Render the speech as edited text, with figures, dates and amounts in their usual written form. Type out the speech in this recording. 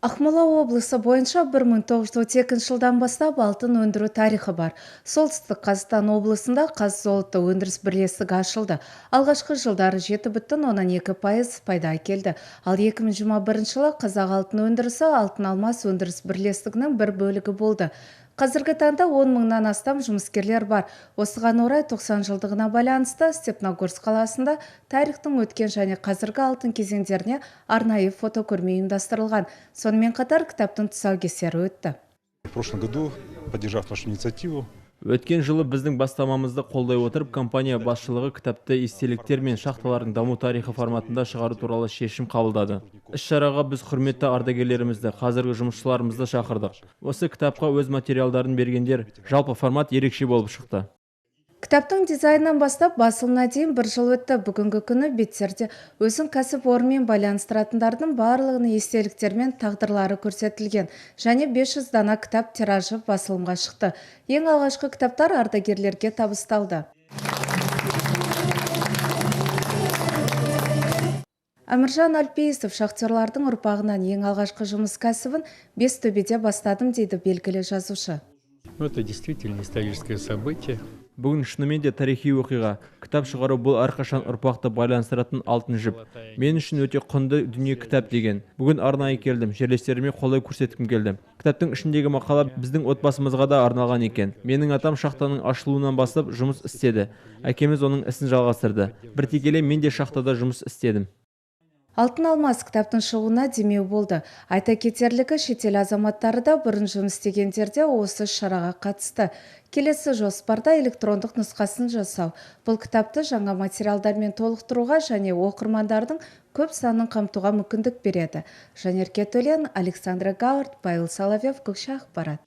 Ақмола облысы бойынша 1932 жылдан бастап алтын өндіру тарихы бар. Солтүстік Қазақстан облысында Қаззолото өндіріс бірлестігі ашылды. Алғашқы жылдары 7,2% пайда әкелді. Ал 2021 жылы Қазақ алтын өндірісі Алтын алмас өндіріс бірлестігінің бір бөлігі болды. Қазіргі таңда 10 мыңнан астам жұмыскерлер бар. Осыған орай 90 жылдығына байланысты Степногорск қаласында тарихтың өткен және қазіргі алтын кезеңдеріне арнайы фотокөрме ұйымдастырылған. Сонымен қатар кітаптың тұсаукесері өтті. В прошлом году, поддержав нашу инициативу, Өткен жылы біздің бастамамызды қолдай отырып, компания басшылығы кітапты естеліктер мен шахталардың даму тарихы форматында шығару туралы шешім қабылдады. Іс-шараға біз құрметті ардагерлерімізді, қазіргі жұмысшыларымызды шақырдық. Осы кітапқа өз материалдарын бергендер, жалпы формат ерекше болып шықты. Кітаптың дизайнынан бастап басылымына дейін бір жыл өтті. Бүгінгі күні беттерде өзін кәсіп орнымен байланыстыратындардың барлығының естеліктері мен тағдырлары көрсетілген және 500 дана кітап тиражы басылымға шықты. Ең алғашқы кітаптар ардагерлерге табысталды. Әміржан Әлпейісов шахтерлардың ұрпағынан ең алғашқы жұмыс кәсібін Бестөбеде бастадым, дейді белгілі жазушы. Это действительно историческое событие. Бүгін шынымен де тарихи оқиға. Кітап шығару бұл әрқашан ұрпақты байланыстыратын алтын жіп. Мен үшін өте құнды дүние кітап деген. Бүгін арнайы келдім, жерлестеріме қолдау көрсеткім келді. Кітаптың ішіндегі мақала біздің отбасымызға да арналған екен. Менің атам шахтаның ашылуынан бастап жұмыс істеді. Әкеміз оның ісін жалғастырды. Бірте келе мен де шахтада жұмыс істедім. Алтын алмас кітаптың шығуына демеу болды. Айта кетерлігі, шетел азаматтары да бұрын жұмыс істегендер де осы шараға қатысты. Келесі жоспарда электрондық нұсқасын жасау. Бұл кітапты жаңа материалдармен толықтыруға және оқырмандардың көп санын қамтуға мүмкіндік береді. Жанерке Төлен, Александра Гаурт, Павел Соловьев, Көкше ақпарат.